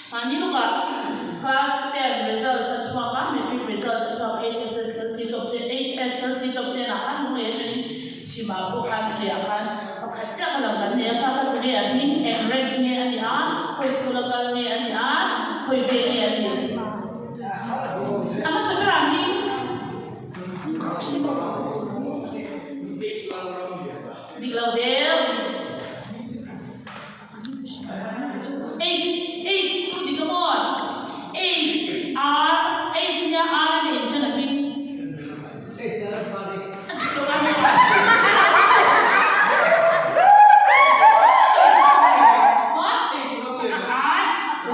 Mahni lawkah Class 10 result a chhuak a, Matric result a chhuak HSSLC top ten HSLC top ten ah khan hnung leh atangin chhimah pawh khan hlei ah khan pakhat chiah kha lang kan nei a, kha kha tunge a hming eng rank nge a nih a, khawi school a kal nge a nih a, khawi vek nge a nih. A hmasa berah hming. Dik lo deuh. H H chu dik a maw? H R H nia R a nih engchen a hming? A dik lo a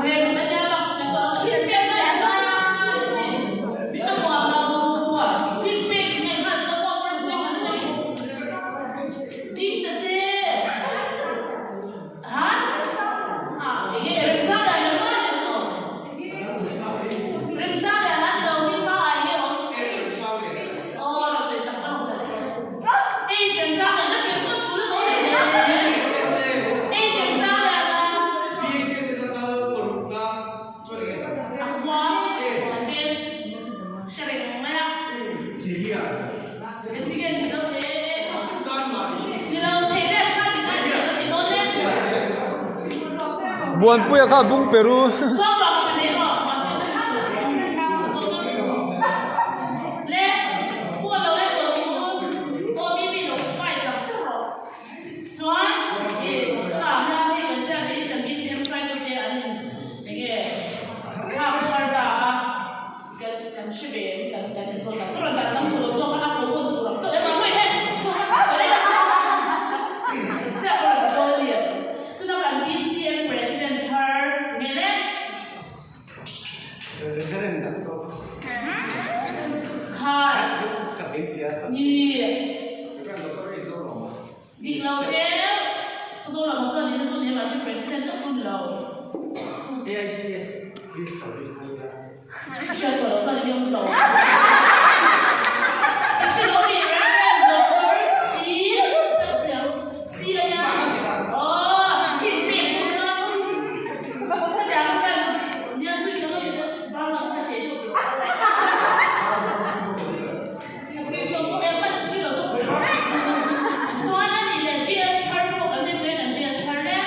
Rem a nia bak sawi tawh ang hi pek daih a a nuam lo quiz pek nge khan chuan maw first question atangin Ding ta che. Ha? Ah, enge Remsanga Remsanga ni lo. Remsanga la ni lo hi pa ai nge awm. Oh, lo sawi sak ka lo ta che. Ei Remsanga na pe ko sul zo le. Ei Remsanga na. A khua a vel hre reng mai a. Engtinge ni lo te? Ni lo thei deuh kha ti ngai lo ka ti dawn e. Muanpuia kha bung pe ru. Khuang vang a pe mai rawh. Muanpuia chu a sawi dawn. Le, phone lo en tawh suh u. Aw mi mi lo fight chak chak rawh. Chuan i tunah hian hei kan hriat in kan BCM hruaitute an in enge thlak thar ta a. Kan kan hre ve em kan kan insawn tak tak a dan dang tur zawk a a ko hun tur ang chauh emaw hei hei chiah pawh ka dawn a ni tuna kan BCM president thar nge le khai ni dik lo te Khawzawl lamah chuan nihna chu ni a mahse president tak chu ni lo. Hriat chhuah loh chuan eng awm lo. I hre lo mi Reverend Doctor C chauh chiang C a nia aw thil pek chu chuan hetiang a chuan nia zui tha lo ni chu Burma kha teh deuh lo. Chuan a nih leh GS thar pawh kan nei tawh e kan GS thar le.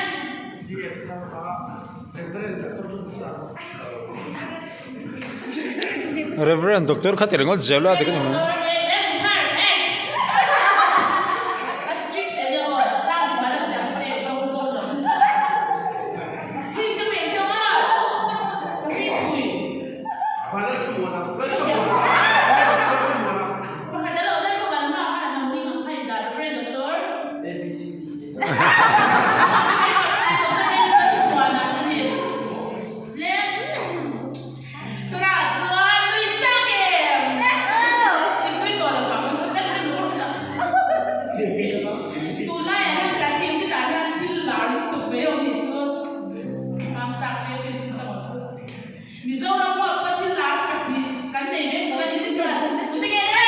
Reverend Doctor kha ti ringawt zel a dik a ni mai. Mizoram pawh pawh thil lar pahnih kan nei vek chu kan inzir chuan tute nge le?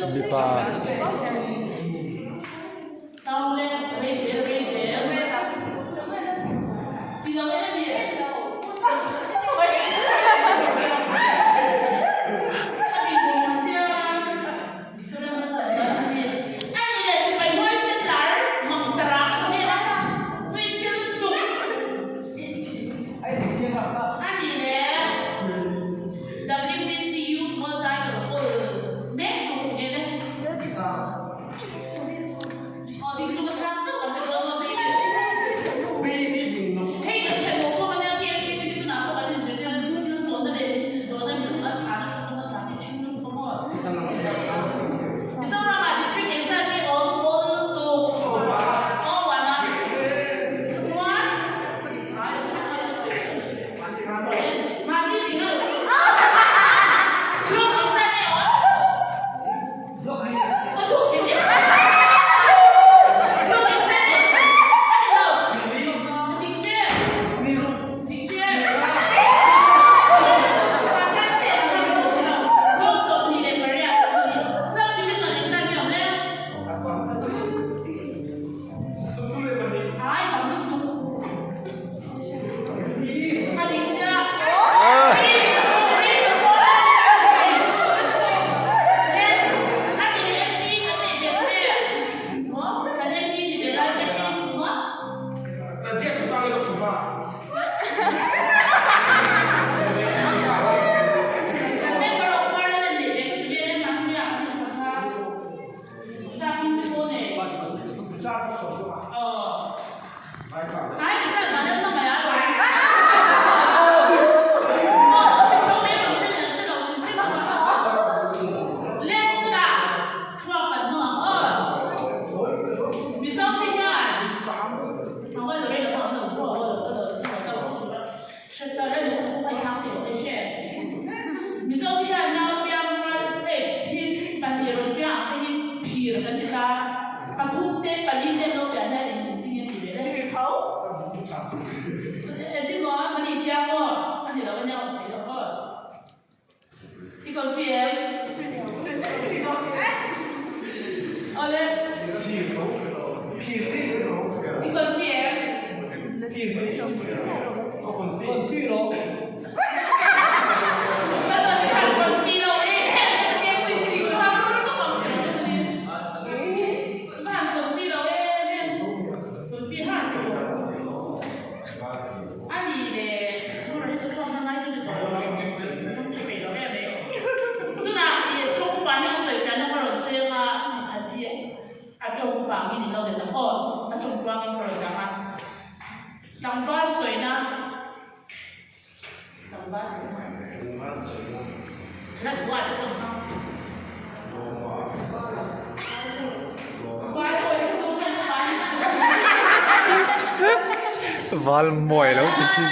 Mipa. Val mawi lo ti khi.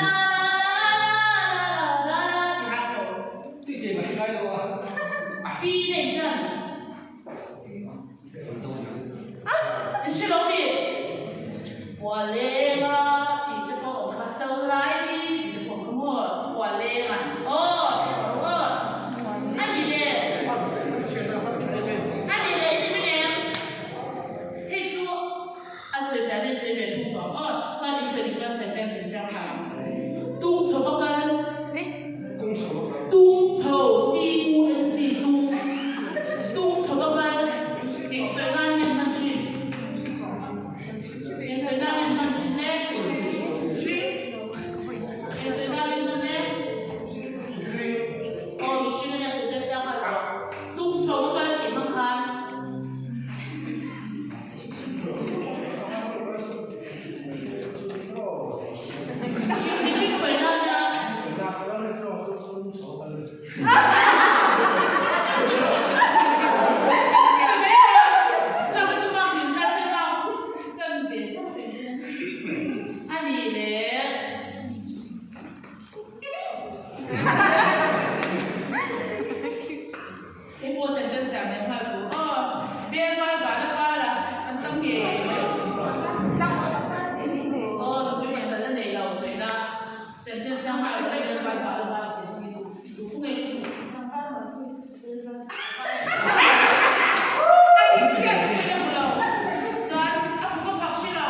Hei pawh sentence siam leh nghal tur aw. Bel val van a val a, an tam ngei ngei mai. Aw nupui pasal a nei lo sawi na sentence siam nghal ringawt bel val van a val a tih chi duh duh fu ngei chu. A dik chiah tih ka hmu lo. Chuan a hmu ka phak hri lo.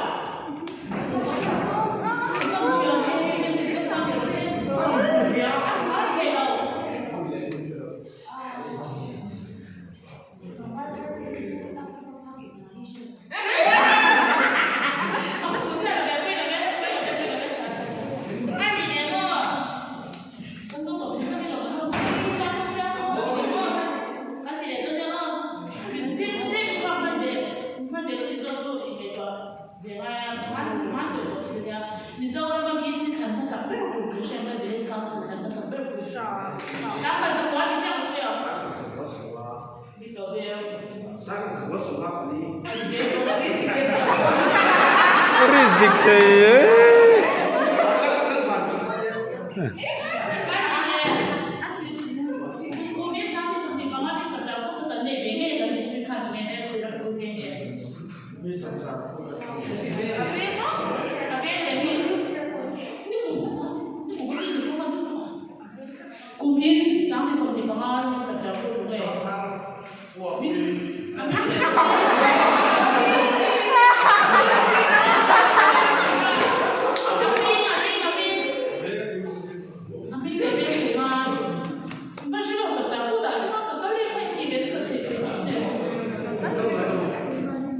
Mizoram a mi si thlan hmasak ber tur kan hriat mai Village Council thlan hmasak ber tur Sangha zakua ni chiah ka sawi a. Dik lo deuh. A ni ve bawk. Risk dik thei e.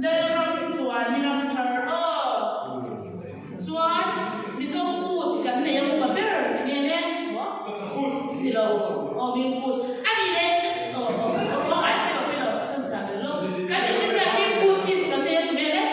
Lalram chuan i ram thar aw. Chuan Mizo kut kan nei a upa ber nge le? Ni lo aw mi kut a ni le aw aw aw ai pawilo pawilo kan chhiar tel lo kan in tin hian mi kut miss kan nei a ni hmel e.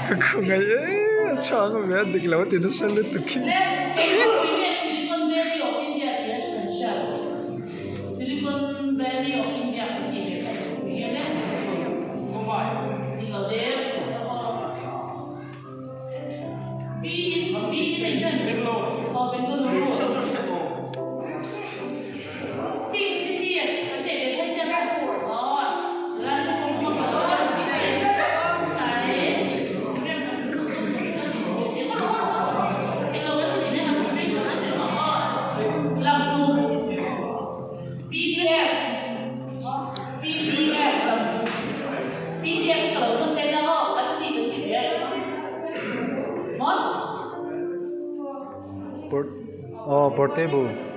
Ka khawngaih e a chhang ve a dik lo ti nasa lutuk hi. Port oh portable.